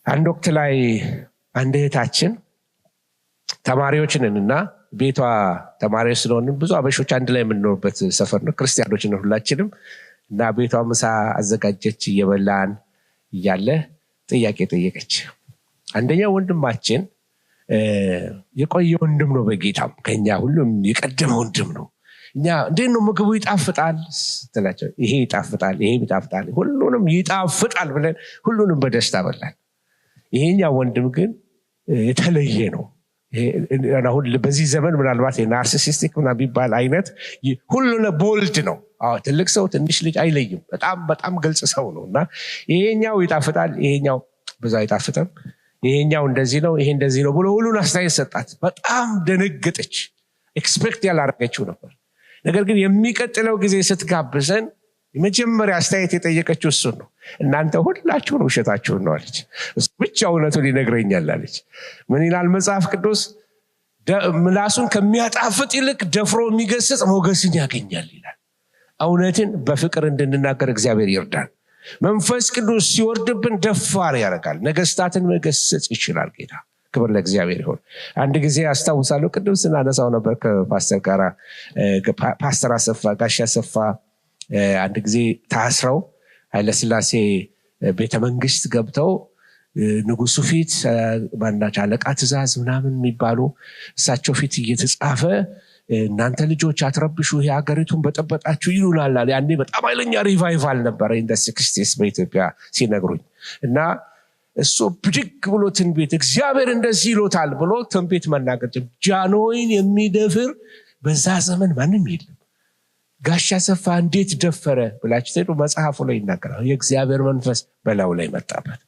አንድ ወቅት ላይ አንድ እህታችን፣ ተማሪዎች ነንና ቤቷ ተማሪዎች ስለሆንን ብዙ አበሾች አንድ ላይ የምንኖርበት ሰፈር ነው። ክርስቲያኖች ነን ሁላችንም። እና ቤቷ ምሳ አዘጋጀች። እየበላን እያለ ጥያቄ ጠየቀች። አንደኛው ወንድማችን የቆየ ወንድም ነው፣ በጌታም ከኛ ሁሉም የቀደመ ወንድም ነው። እኛ እንዴት ነው ምግቡ ይጣፍጣል ስትላቸው ይሄ ይጣፍጣል፣ ይሄም ይጣፍጣል፣ ሁሉንም ይጣፍጣል ብለን ሁሉንም በደስታ በላን። ይሄኛው ወንድም ግን የተለየ ነው። አሁን በዚህ ዘመን ምናልባት የ narcissistic ምናምን የሚባል አይነት ሁሉ bold ነው። ትልቅ ሰው ትንሽ ልጅ አይለይም። በጣም በጣም ግልጽ ሰው ነው። እና ይሄኛው ይጣፍጣል፣ ይሄኛው ብዙ አይጣፍጥም፣ ይሄኛው እንደዚህ ነው፣ ይሄ እንደዚህ ነው ብሎ ሁሉን አስተያየት ሰጣት። በጣም ደነገጠች። Expect ያላረገችው ነበር። ነገር ግን የሚቀጥለው ጊዜ ስትጋብዘን የመጀመሪያ አስተያየት የጠየቀችው እሱን ነው። እናንተ ሁላችሁን ውሸታችሁን ነው አለች። እሱ ብቻ እውነቱን ይነግረኛል አለች። ምን ይላል መጽሐፍ ቅዱስ? ምላሱን ከሚያጣፍጥ ይልቅ ደፍሮ የሚገስጽ ሞገስን ያገኛል ይላል። እውነትን በፍቅር እንድንናገር እግዚአብሔር ይርዳን። መንፈስ ቅዱስ ሲወርድብን ደፋር ያደርጋል። ነገስታትን መገሰጽ ይችላል ጌታ። ክብር ለእግዚአብሔር ይሁን። አንድ ጊዜ አስታውሳለሁ፣ ቅድም ስናነሳው ነበር ከፓስተር ጋር፣ ፓስተር አሰፋ፣ ጋሽ አሰፋ አንድ ጊዜ ታስረው ኃይለስላሴ ቤተመንግስት ገብተው ንጉሱ ፊት ማናቸው አለቃ ትእዛዝ ምናምን የሚባሉ እሳቸው ፊት እየተጻፈ እናንተ ልጆች አትረብሹ፣ ይሄ ሀገሪቱን በጠበጣችሁ ይሉናል አለ። ያኔ በጣም ኃይለኛ revival ነበረ in 60s በኢትዮጵያ ሲነግሩኝ። እና እሱ ብድግ ብሎ ትንቢት እግዚአብሔር እንደዚህ ይሎታል ብሎ ትንቢት መናገር፣ ጃንሆይን የሚደፍር በዛ ዘመን ማንም የለም። ጋሽ አሰፋ እንዴት ደፈረ ብላችሁ ትሄዱ፣ መጽሐፉ ላይ ይናገራል። የእግዚአብሔር መንፈስ በላዩ ላይ መጣበት።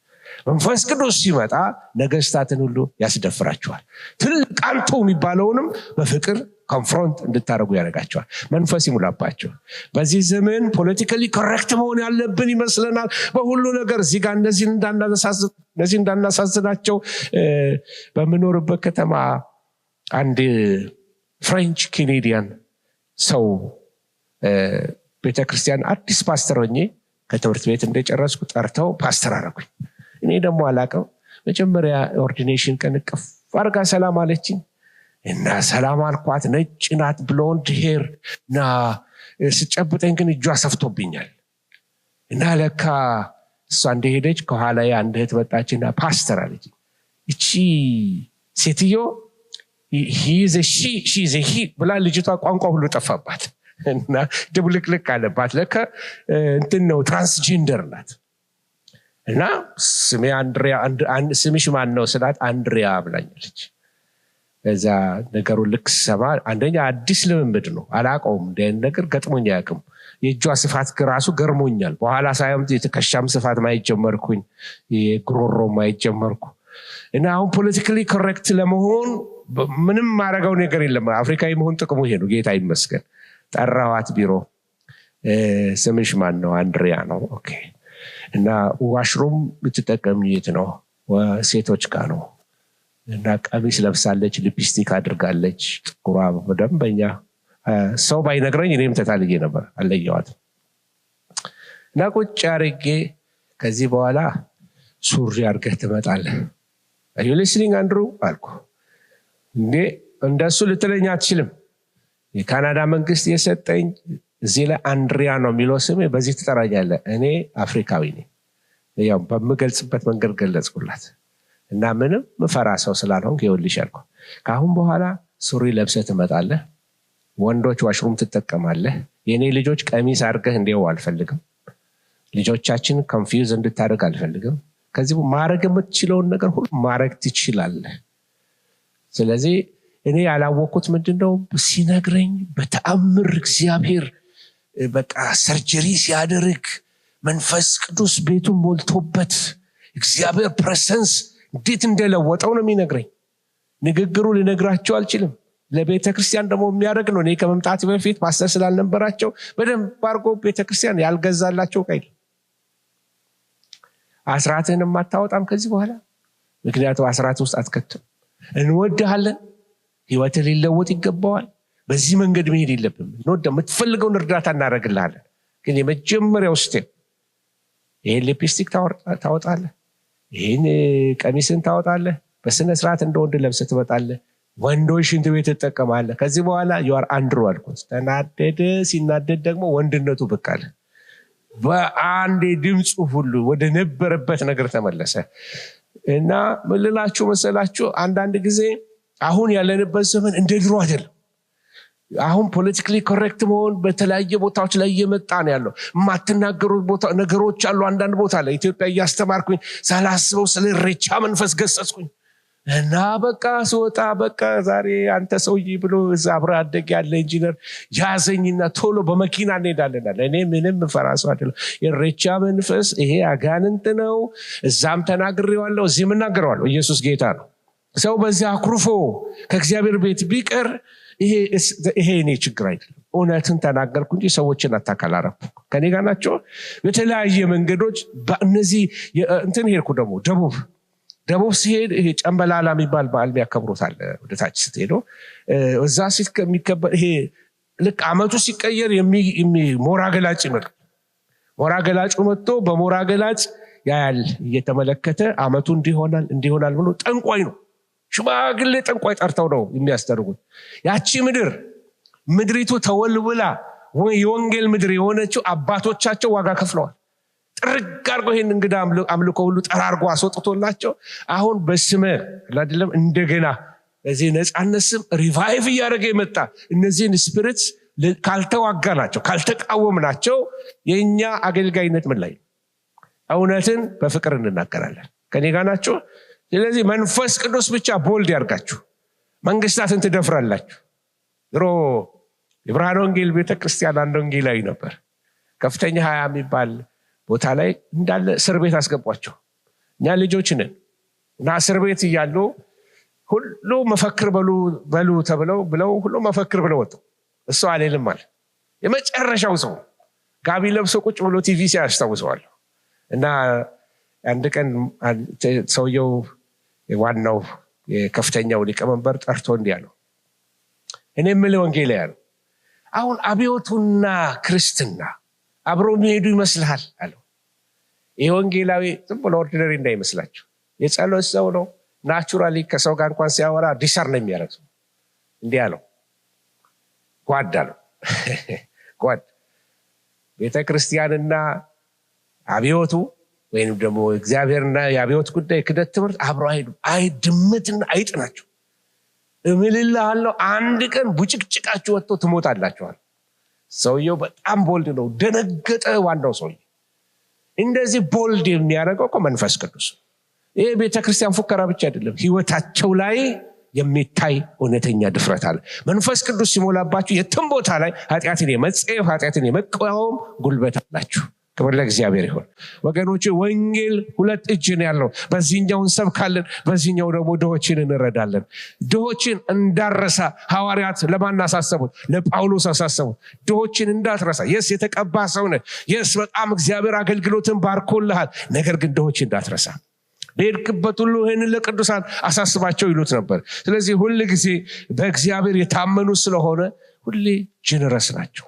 መንፈስ ቅዱስ ሲመጣ ነገስታትን ሁሉ ያስደፍራቸዋል። ትልቅ አንቱ የሚባለውንም በፍቅር confront እንድታደርጉ ያደርጋቸዋል። መንፈስ ይሙላባቸው። በዚህ ዘመን politically correct መሆን ያለብን ይመስለናል በሁሉ ነገር። እዚህ ጋር እነዚህ እንዳናሳዝናቸው። በምኖርበት ከተማ አንድ French Canadian ሰው ቤተክርስቲያን አዲስ ፓስተር ሆኜ ከትምህርት ቤት እንደጨረስኩ ጠርተው ፓስተር አደረጉኝ። እኔ ደግሞ አላውቅም። መጀመሪያ ordination ቀን እቅፍ አድርጋ ሰላም አለችኝ እና ሰላም አልኳት። ነጭ ናት፣ blonde hair፣ እና ስጨብጠኝ ግን እጇ ሰፍቶብኛል። እና ለካ እሷ እንደሄደች ከኋላ አንድ እህት መጣችና ፓስተር አለች። እቺ ሴትዮ he's a she, she's a he ብላ ልጅቷ ቋንቋ ሁሉ ጠፋባት እና ድብልቅልቅ አለባት። ለካ እንትን ነው፣ transgender ናት። እና ስሜ አንድሪያ፣ ስምሽ ማን ነው ስላት አንድሪያ ብላኛለች። ከዛ ነገሩን ልክ ስሰማ አንደኛ አዲስ ልምምድ ነው፣ አላውቀውም። እንዲህ አይነት ነገር ገጥሞኝ አያውቅም። የእጇ ስፋት ራሱ ገርሞኛል። በኋላ ሳይም የትከሻም ስፋት ማየት ጀመርኩኝ፣ የጉሮሮ ማየት ጀመርኩ። እና አሁን politically correct ለመሆን ምንም ማድረገው ነገር የለም። አፍሪካዊ መሆን ጥቅሙ ይሄ ነው። ጌታ ይመስገን። ጠራዋት ቢሮ። ስምሽ ማን ነው? አንድሪያ ነው። Okay። እና washroom የምትጠቀሚ የት ነው? ሴቶች ጋር ነው። እና ቀሚስ ለብሳለች፣ ሊፕስቲክ አድርጋለች። ጥቁሯ በደንበኛ ሰው ባይነግረኝ እኔም ተታልዬ ነበር፣ አለየዋትም። እና ቁጭ አድርጌ ከዚህ በኋላ ሱሪ አድርገህ ትመጣለህ። Are you listening, አንድሩ አልኩ። እንዴ እንደሱ ልትለኝ አትችልም። የካናዳ መንግስት የሰጠኝ እዚህ ላይ አንድሪያ ነው የሚለው ስሜ፣ በዚህ ትጠራኛለህ። እኔ አፍሪካዊ ነኝ። ያው በምገልጽበት መንገድ ገለጽኩላት። እና ምንም ምፈራ ሰው ስላልሆንኩ ይኸውልሽ አልኩ። ከአሁን በኋላ ሱሪ ለብሰህ ትመጣለህ። ወንዶች washroom ትጠቀማለህ። የእኔ ልጆች ቀሚስ አድርገህ እንዲያው አልፈልግም። ልጆቻችን confuse እንድታደርግ አልፈልግም። ከዚህ ማድረግ የምትችለውን ነገር ሁሉ ማድረግ ትችላለህ። ስለዚህ እኔ ያላወቅኩት ምንድን ነው፣ ሲነግረኝ በተአምር እግዚአብሔር በቃ surgery ሲያደርግ መንፈስ ቅዱስ ቤቱን ሞልቶበት እግዚአብሔር presence እንዴት እንደለወጠው ነው የሚነግረኝ። ንግግሩ ልነግራቸው አልችልም። ለቤተ ክርስቲያን ደግሞ የሚያደርግ ነው። እኔ ከመምጣት በፊት ፓስተር ስላልነበራቸው በደንብ አድርጎ ቤተ ክርስቲያን ያልገዛላቸው ቀይ አስራትህን አታወጣም ከዚህ በኋላ፣ ምክንያቱም አስራት ውስጥ አትከትም። እንወድሃለን። ህይወትህ ሊለወጥ ይገባዋል። በዚህ መንገድ መሄድ የለብም። እንወደ የምትፈልገውን እርዳታ እናደርግልሃለን። ግን የመጀመሪያው step ይሄን ሊፕስቲክ ታወጣለህ፣ ይህን ቀሚስን ታወጣለህ፣ በስነ ስርዓት እንደ ወንድ ለብሰህ ትመጣለህ፣ ወንዶች ሽንት ቤት ትጠቀማለህ። ከዚህ በኋላ you are አንድሮ አልኩት። ተናደደ። ሲናደድ ደግሞ ወንድነቱ ብቅ አለ። በአንዴ ድምፁ ሁሉ ወደ ነበረበት ነገር ተመለሰ። እና ምን ልላችሁ መሰላችሁ፣ አንዳንድ ጊዜ አሁን ያለንበት ዘመን እንደ ድሮ አይደለም። አሁን politically correct መሆን በተለያየ ቦታዎች ላይ እየመጣ ነው ያለው። የማትናገሩት ቦታ ነገሮች አሉ። አንዳንድ ቦታ ላይ ኢትዮጵያ እያስተማርኩኝ ሳላስበው ስለ ኢሬቻ መንፈስ ገሰጽኩኝ እና በቃ ስወጣ በቃ ዛሬ አንተ ሰውዬ ብሎ እዛ አብረ አደግ ያለ ኢንጂነር ያዘኝና ቶሎ በመኪና እንሄዳለን አለ። እኔ ምንም ፈራ ሰው አይደለም። የኢሬቻ መንፈስ ይሄ አጋንንት ነው። እዛም ተናግሬዋለሁ፣ እዚህም እናገረዋለሁ። ኢየሱስ ጌታ ነው። ሰው በዚያ አኩርፎ ከእግዚአብሔር ቤት ቢቀር ይሄ እኔ ችግር አይደለም። እውነትን ተናገርኩ እንጂ ሰዎችን attack አላረኩም። ከኔ ጋር ናቸው። በተለያየ መንገዶች በእነዚህ እንትን ሄድኩ። ደግሞ ደቡብ ሲሄድ ይሄ ጨምበላላ የሚባል በዓል የሚያከብሩት አለ። ወደ ታች ስትሄዱ እዛ ሲት የሚከበር ይሄ ልክ አመቱ ሲቀየር ሞራ ገላጭ ይመጣል። ሞራ ገላጩ መጥቶ በሞራ ገላጭ ያያል እየተመለከተ አመቱ እንዲሆናል እንዲሆናል ብሎ ጠንቋይ ነው። ሽማግሌ ጠንቋይ ጠርተው ነው የሚያስደርጉት። ያቺ ምድር ምድሪቱ ተወልውላ የወንጌል ምድር የሆነችው አባቶቻቸው ዋጋ ከፍለዋል። ጥርግ አድርጎ ይሄን እንግዳ አምልኮ ሁሉ ጠራርጎ አስወጥቶላቸው አሁን በስመ አይደለም እንደገና በዚህ ነፃነት ስም revive እያደረገ የመጣ እነዚህን spirits ካልተዋጋናቸው ካልተቃወምናቸው የእኛ አገልጋይነት ምን ላይ ነው? እውነትን በፍቅር እንናገራለን። ከኔ ጋር ናቸው። ስለዚህ መንፈስ ቅዱስ ብቻ bold ያርጋችሁ፣ መንግስታትን ትደፍራላችሁ። ድሮ የብርሃን ወንጌል ቤተክርስቲያን አንድ ወንጌላዊ ነበር። ከፍተኛ 20 የሚባል ቦታ ላይ እንዳለ እስር ቤት አስገቧቸው። እኛ ልጆች ነን እና እስር ቤት እያሉ ሁሉ መፈክር በሉ ተብለው ብለው ሁሉ መፈክር ብለው ወጡ። እሱ አልልም አለ። የመጨረሻው ሰው ጋቢ ለብሶ ቁጭ ብሎ ቲቪ ሲያስታውሰዋለሁ። እና አንድ ቀን ሰውየው ዋናው የከፍተኛው ሊቀመንበር ጠርቶ እንዲህ አለው፣ እኔ የምልህ ወንጌላዊ አለው፣ አሁን አብዮቱና ክርስትና አብሮ የሚሄዱ ይመስልሃል አለው። ይህ ወንጌላዊ ዝም ብሎ ordinary እንዳይመስላችሁ የጸሎት ሰው ነው። Naturally ከሰው ጋር እንኳን ሲያወራ discern ነው የሚያደርግ ሰው። እንዲህ አለው፣ ጓድ አለው፣ ጓድ ቤተክርስቲያንና አብዮቱ ወይም ደግሞ እግዚአብሔርና የአብዮት ጉዳይ ክደት ትምህርት አብረው አይሄዱም። አይ ድመትና አይጥ ናቸው። እምልልሃለሁ አንድ ቀን ቡጭቅጭቃችሁ ወጥቶ ትሞታላችኋል። ሰውየው በጣም bold ነው። ደነገጠ። ዋናው ሰውዬ እንደዚህ bold የሚያደርገው እኮ መንፈስ ቅዱስ። ይሄ ቤተክርስቲያን ፉከራ ብቻ አይደለም፣ ህይወታቸው ላይ የሚታይ እውነተኛ ድፍረት አለ። መንፈስ ቅዱስ ሲሞላባችሁ የትም ቦታ ላይ ኃጢአትን የመጸየፍ ኃጢአትን የመቃወም ጉልበት አላችሁ። ክብር ለእግዚአብሔር ይሁን። ወገኖች ወንጌል ሁለት እጅ ነው ያለው። በዚህኛው እንሰብካለን፣ በዚህኛው ደግሞ ድሆችን እንረዳለን። ድሆችን እንዳረሳ ሐዋርያት ለማን አሳሰቡት? ለጳውሎስ አሳሰቡት። ድሆችን እንዳትረሳ። Yes የተቀባ ሰው ነህ። Yes በጣም እግዚአብሔር አገልግሎትን ባርኮልሃል። ነገር ግን ድሆችን እንዳትረሳ በሄድክበት ሁሉ ይህንን ለቅዱሳን አሳስባቸው ይሉት ነበር። ስለዚህ ሁል ጊዜ በእግዚአብሔር የታመኑ ስለሆነ ሁሌ generous ናቸው።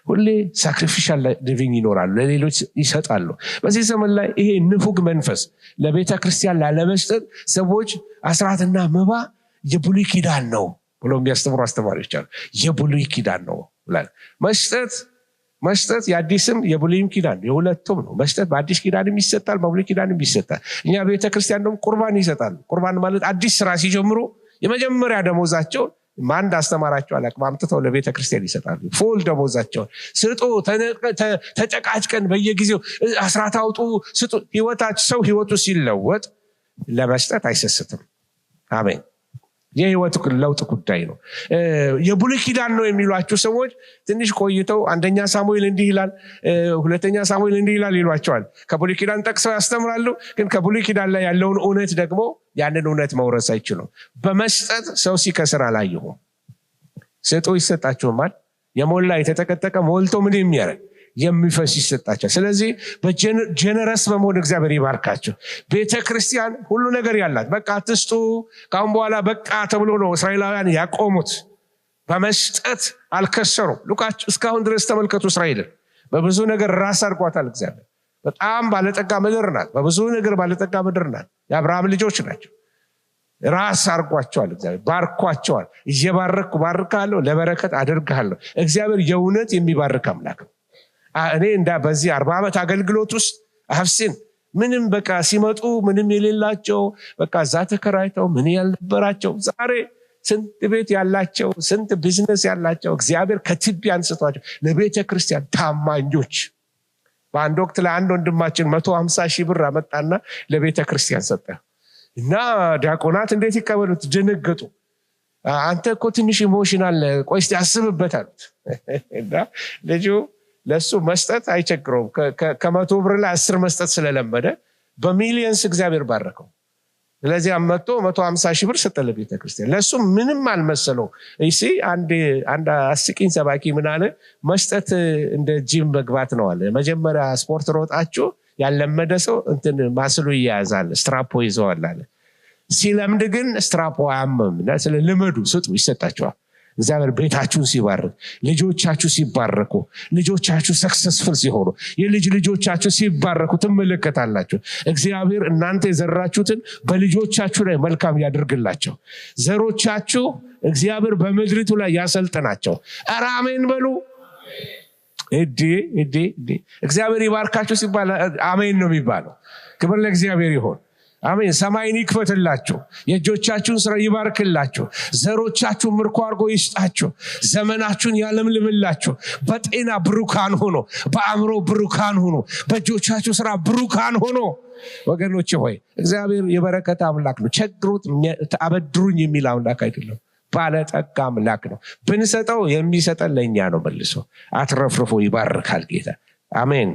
ሁሌ sacrificial living ይኖራሉ፣ ለሌሎች ይሰጣሉ። በዚህ ዘመን ላይ ይሄ ንፉግ መንፈስ ለቤተ ክርስቲያን ላለመስጠት ሰዎች አስራትና መባ የብሉይ ኪዳን ነው ብሎ የሚያስተምሩ አስተማሪዎች አሉ። የብሉይ ኪዳን ነው ብላል። መስጠት የአዲስም የብሉይም ኪዳን የሁለቱም ነው። መስጠት በአዲስ ኪዳንም ይሰጣል፣ በብሉይ ኪዳንም ይሰጣል። እኛ ቤተክርስቲያን ደግሞ ቁርባን ይሰጣሉ። ቁርባን ማለት አዲስ ስራ ሲጀምሩ የመጀመሪያ ደሞዛቸውን ማን እንዳስተማራቸው አላውቅም፣ አምጥተው ለቤተ ክርስቲያን ይሰጣሉ። Full ደሞዛቸውን ስጡ። ተጨቃጭቀን በየጊዜው አስራት አውጡ ስጡ። ህይወታቸው ሰው ህይወቱ ሲለወጥ ለመስጠት አይሰስትም። አሜን። የህይወት ለውጥ ጉዳይ ነው። የብሉይ ኪዳን ነው የሚሏቸው ሰዎች ትንሽ ቆይተው አንደኛ ሳሙኤል እንዲህ ይላል፣ ሁለተኛ ሳሙኤል እንዲህ ይላል ይሏቸዋል። ከብሉይ ኪዳን ጠቅሰው ያስተምራሉ። ግን ከብሉይ ኪዳን ላይ ያለውን እውነት ደግሞ ያንን እውነት መውረስ አይችሉም። በመስጠት ሰው ሲከስር አላየሁም። ስጡ ይሰጣችሁማል። የሞላ የተጠቀጠቀ ሞልቶ ምን የሚያደርግ የሚፈስ ይሰጣቸዋል። ስለዚህ በ generous በመሆን እግዚአብሔር ይባርካቸው። ቤተክርስቲያን ሁሉ ነገር ያላት በቃ አትስጡ ካሁን በኋላ በቃ ተብሎ ነው እስራኤላውያን ያቆሙት። በመስጠት አልከሰሩም። ሉቃስ እስካሁን ድረስ ተመልከቱ። እስራኤልን በብዙ ነገር ራስ አድርጓታል እግዚአብሔር። በጣም ባለጠጋ ምድር ናት። በብዙ ነገር ባለጠጋ ምድር ናት። የአብርሃም ልጆች ናቸው። ራስ አርጓቸዋል። እግዚአብሔር ባርኳቸዋል። እየባረኩ ባርካለሁ፣ ለበረከት አደርግሃለሁ። እግዚአብሔር የእውነት የሚባርክ አምላክ ነው። እኔ እንዳ በዚህ 40 ዓመት አገልግሎት ውስጥ አፍሲን ምንም በቃ ሲመጡ ምንም የሌላቸው በቃ እዛ ተከራይተው ምን ያልነበራቸው ዛሬ ስንት ቤት ያላቸው ስንት ቢዝነስ ያላቸው እግዚአብሔር ከትቢያ አንስቷቸው ለቤተ ክርስቲያን ታማኞች። በአንድ ወቅት ለአንድ ወንድማችን 150 ሺህ ብር አመጣና ለቤተ ክርስቲያን ሰጠ እና ዲያቆናት እንዴት ይቀበሉት ደነገጡ። አንተ እኮ ትንሽ emotional፣ ቆይ እስቲ አስብበት አሉት። እና ልጁ ለሱ መስጠት አይቸግረውም። ከ100 ብር ላይ 10 መስጠት ስለለመደ በ millions እግዚአብሔር ባረከው። ስለዚህ መጥቶ 150 ሺህ ብር ሰጠ ለቤተ ክርስቲያን። ለሱ ምንም አልመሰለው። እሺ አንድ አስቂኝ ሰባኪ ምን አለ፣ መስጠት እንደ ጂም መግባት ነው አለ። መጀመሪያ ስፖርት ሮጣችሁ ያለመደ ሰው እንትን muscle ኡ ይያዛል፣ ስትራፖ ይዘዋል አለ። ሲለምድ ግን ስትራፖ አያምም። ስለ ልመዱ፣ ስጡ፣ ይሰጣችኋል። እግዚአብሔር ቤታችሁን ሲባርክ፣ ልጆቻችሁ ሲባረኩ፣ ልጆቻችሁ successful ሲሆኑ፣ የልጅ ልጆቻችሁ ሲባረኩ ትመለከታላችሁ። እግዚአብሔር እናንተ የዘራችሁትን በልጆቻችሁ ላይ መልካም ያደርግላቸው። ዘሮቻችሁ እግዚአብሔር በምድሪቱ ላይ ያሰልጥናቸው። ኧረ አሜን በሉ። እዴ እዴ እዴ እግዚአብሔር ይባርካችሁ ሲባል አሜን ነው የሚባለው። ክብር ለእግዚአብሔር ይሁን። አሜን። ሰማይን ይክፈትላችሁ፣ የእጆቻችሁን ስራ ይባርክላችሁ፣ ዘሮቻችሁን ምርኮ አድርጎ ይስጣችሁ፣ ዘመናችሁን ያለምልምላችሁ። በጤና ብሩካን ሆኖ፣ በአእምሮ ብሩካን ሆኖ፣ በእጆቻችሁ ስራ ብሩካን ሆኖ። ወገኖቼ ሆይ እግዚአብሔር የበረከት አምላክ ነው። ቸግሮት አበድሩኝ የሚል አምላክ አይደለም። ባለጠጋ አምላክ ነው። ብንሰጠው የሚሰጠን ለእኛ ነው። መልሶ አትረፍርፎ ይባርካል ጌታ። አሜን።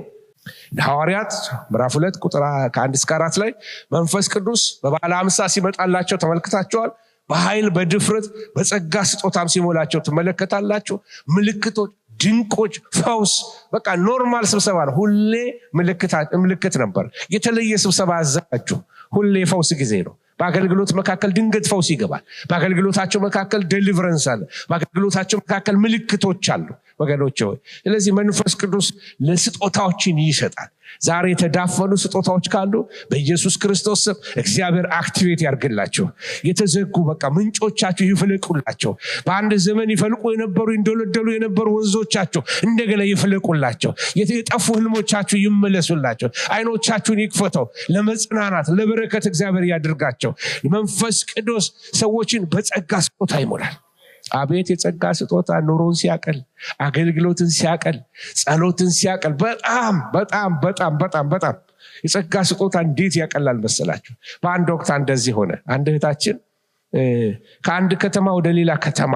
ሐዋርያት ምዕራፍ 2 ቁጥር 1 እስከ 4 ላይ መንፈስ ቅዱስ በበዓለ ሃምሳ ሲመጣላቸው ተመልክታችኋል። በኃይል በድፍረት በጸጋ ስጦታም ሲሞላቸው ትመለከታላችሁ። ምልክቶች፣ ድንቆች፣ ፈውስ፣ በቃ normal ስብሰባ ነው። ሁሌ ምልክት ነበር። የተለየ ስብሰባ አዘጋጁ። ሁሌ ፈውስ ጊዜ ነው። በአገልግሎት መካከል ድንገት ፈውስ ይገባል። በአገልግሎታቸው መካከል deliverance አለ። በአገልግሎታቸው መካከል ምልክቶች አሉ ወገኖቼ ሆይ። ስለዚህ መንፈስ ቅዱስ ለስጦታዎችን ይሰጣል። ዛሬ የተዳፈኑ ስጦታዎች ካሉ በኢየሱስ ክርስቶስ ስም እግዚአብሔር activate ያርግላቸው። የተዘጉ በቃ ምንጮቻቸው ይፍለቁላቸው። በአንድ ዘመን ይፈልቁ የነበሩ እንደለደሉ የነበሩ ወንዞቻቸው እንደገና ይፍለቁላቸው። የጠፉ ህልሞቻቸው ይመለሱላቸው። አይኖቻችሁን ይክፈተው። ለመጽናናት ለበረከት እግዚአብሔር ያድርጋቸው። መንፈስ ቅዱስ ሰዎችን በጸጋ ስጦታ ይሞላል። አቤት የጸጋ ስጦታ ኑሮን ሲያቀል፣ አገልግሎትን ሲያቀል፣ ጸሎትን ሲያቀል፣ በጣም በጣም በጣም በጣም በጣም የጸጋ ስጦታ እንዴት ያቀላል መሰላችሁ? በአንድ ወቅት እንደዚህ ሆነ። አንድ እህታችን ከአንድ ከተማ ወደ ሌላ ከተማ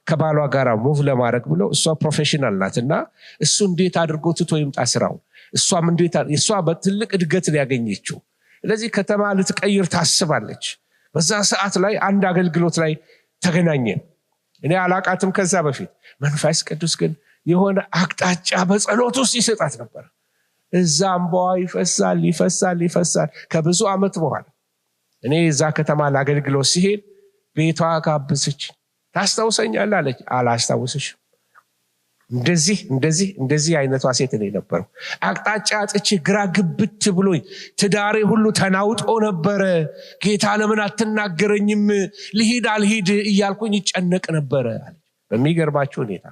ከባሏ ጋር move ለማድረግ ብለው፣ እሷ professional ናትና እሱ እንዴት አድርጎ ትቶ ይምጣ ስራው፣ እሷም እንዴት እሷ በትልቅ እድገት ያገኘችው፣ ስለዚህ ከተማ ልትቀይር ታስባለች። በዛ ሰዓት ላይ አንድ አገልግሎት ላይ ተገናኘን። እኔ አላቃትም ከዛ በፊት። መንፈስ ቅዱስ ግን የሆነ አቅጣጫ በጸሎት ውስጥ ይሰጣት ነበር። እዛ አምባዋ ይፈሳል ይፈሳል ይፈሳል። ከብዙ ዓመት በኋላ እኔ እዛ ከተማ ለአገልግሎት ሲሄድ ቤቷ ጋብዘች። ታስታውሰኛለህ አለች። አላስታውስሽም። እንደዚህ እንደዚህ እንደዚህ አይነቷ ሴት እኔ ነበርኩ። አቅጣጫ አጥቼ ግራ ግብት ብሎኝ ትዳሬ ሁሉ ተናውጦ ነበረ። ጌታ ለምን አትናገረኝም? ልሂድ አልሂድ እያልኩኝ ይጨነቅ ነበረ አለች። በሚገርማችሁ ሁኔታ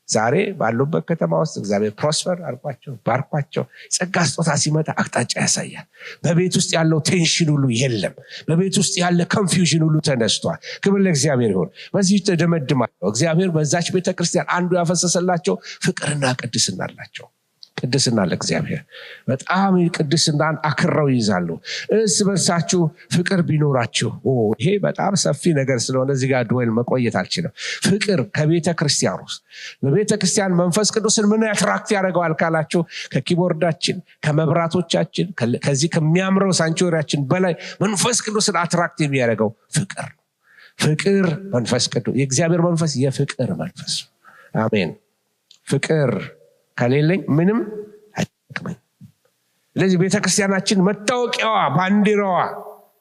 ዛሬ ባሉበት ከተማ ውስጥ እግዚአብሔር prosper አድርጓቸው ባርኳቸው። ጸጋ ስጦታ ሲመጣ አቅጣጫ ያሳያል። በቤት ውስጥ ያለው tension ሁሉ የለም። በቤት ውስጥ ያለ confusion ሁሉ ተነስቷል። ክብር ለእግዚአብሔር ይሁን። በዚህ ተደመድማለሁ። እግዚአብሔር በዛች ቤተክርስቲያን አንዱ ያፈሰሰላቸው ፍቅርና ቅድስና አላቸው። ቅድስና ለእግዚአብሔር በጣም ቅድስናን አክረው ይይዛሉ። እርስ በርሳችሁ ፍቅር ቢኖራችሁ፣ ይሄ በጣም ሰፊ ነገር ስለሆነ እዚህ ጋር dwell መቆየት አልችልም። ፍቅር ከቤተ ክርስቲያን ውስጥ በቤተ ክርስቲያን መንፈስ ቅዱስን ምን attract ያደርገዋል ካላችሁ፣ ከ keyboard ኣችን፣ ከመብራቶቻችን፣ ከዚህ ከሚያምረው sanctuary ያችን በላይ መንፈስ ቅዱስን attract የሚያደርገው ፍቅር ነው። ፍቅር መንፈስ ቅዱስ የእግዚአብሔር መንፈስ የፍቅር መንፈስ። አሜን። ፍቅር ከሌለኝ ምንም አይጠቅመኝ። ስለዚህ ቤተክርስቲያናችን መታወቂያዋ ባንዲራዋ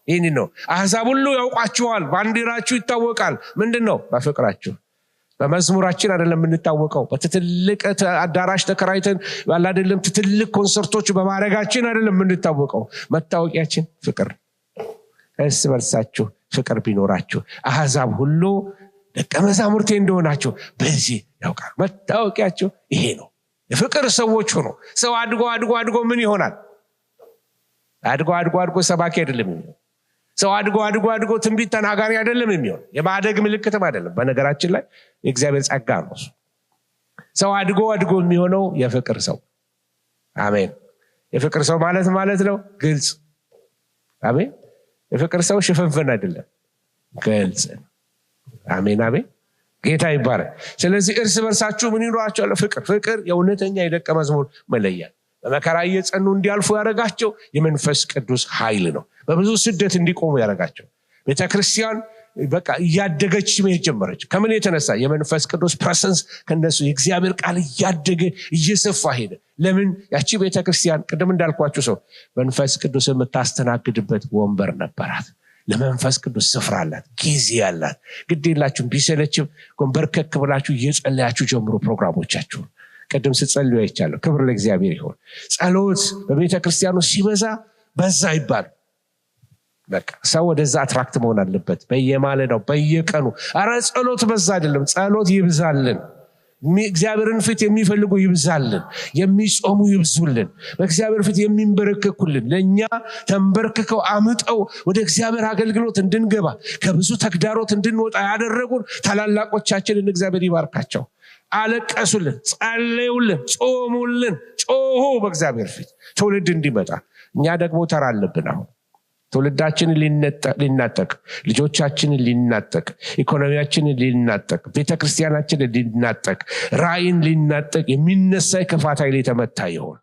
ይህን ነው። አሕዛብ ሁሉ ያውቋችኋል፣ ባንዲራችሁ ይታወቃል። ምንድን ነው? በፍቅራችሁ። በመዝሙራችን አይደለም የምንታወቀው። በትልቅ አዳራሽ ተከራይተን አይደለም፣ ትልቅ ኮንሰርቶች በማድረጋችን አይደለም የምንታወቀው። መታወቂያችን ፍቅር። እርስ በርሳችሁ ፍቅር ቢኖራችሁ አሕዛብ ሁሉ ደቀ መዛሙርቴ እንደሆናችሁ በዚህ ያውቃሉ። መታወቂያችሁ ይሄ ነው። የፍቅር ሰዎች ሆኖ ሰው አድጎ አድጎ አድጎ ምን ይሆናል? አድጎ አድጎ አድጎ ሰባኪ አይደለም የሚሆን። ሰው አድጎ አድጎ አድጎ ትንቢት ተናጋሪ አይደለም የሚሆን። የማደግ ምልክትም አይደለም። በነገራችን ላይ የእግዚአብሔር ጸጋ ነው። ሰው አድጎ አድጎ የሚሆነው የፍቅር ሰው። አሜን። የፍቅር ሰው ማለት ማለት ነው ግልጽ። አሜን። የፍቅር ሰው ሽፍንፍን አይደለም፣ ግልጽ ነው። አሜን አሜን። ጌታ ይባረክ። ስለዚህ እርስ በርሳችሁ ምን ይኖራችኋል? ፍቅር። ፍቅር የእውነተኛ የደቀ መዝሙር መለያ። በመከራ እየጸኑ እንዲያልፉ ያደረጋቸው የመንፈስ ቅዱስ ኃይል ነው። በብዙ ስደት እንዲቆሙ ያደረጋቸው። ቤተክርስቲያን በቃ እያደገች መሄድ ጀመረች። ከምን የተነሳ? የመንፈስ ቅዱስ presence ከነሱ፣ የእግዚአብሔር ቃል እያደገ እየሰፋ ሄደ። ለምን? ያቺ ቤተክርስቲያን ቅድም እንዳልኳችሁ ሰው መንፈስ ቅዱስ የምታስተናግድበት ወንበር ነበራት። ለመንፈስ ቅዱስ ስፍራ አላት፣ ጊዜ አላት። ግድ የላችሁም፣ ቢሰለችም ጎንበርከክ ብላችሁ እየጸለያችሁ ጀምሩ ፕሮግራሞቻችሁን። ቅድም ስጸልዩ አይቻለሁ። ክብር ለእግዚአብሔር ይሆን። ጸሎት በቤተ ክርስቲያኑ ሲበዛ በዛ ይባል። በቃ ሰው ወደዛ attract መሆን አለበት። በየማለዳው በየቀኑ። አረ ጸሎት በዛ አይደለም፣ ጸሎት ይብዛልን። እግዚአብሔርን ፊት የሚፈልጉ ይብዛልን፣ የሚጾሙ ይብዙልን፣ በእግዚአብሔር ፊት የሚንበረከኩልን፣ ለእኛ ተንበርክከው አምጠው ወደ እግዚአብሔር አገልግሎት እንድንገባ፣ ከብዙ ተግዳሮት እንድንወጣ ያደረጉን ታላላቆቻችንን እግዚአብሔር ይባርካቸው። አለቀሱልን፣ ጸለዩልን፣ ጾሙልን፣ ጮሁ በእግዚአብሔር ፊት ትውልድ እንዲመጣ። እኛ ደግሞ ተራ አለብን አሁን። ትውልዳችንን ሊናጠቅ፣ ልጆቻችንን ሊናጠቅ፣ ኢኮኖሚያችንን ሊናጠቅ፣ ቤተክርስቲያናችንን ሊናጠቅ፣ ራእይን ሊናጠቅ የሚነሳ የክፋት ኃይል የተመታ ይሆን።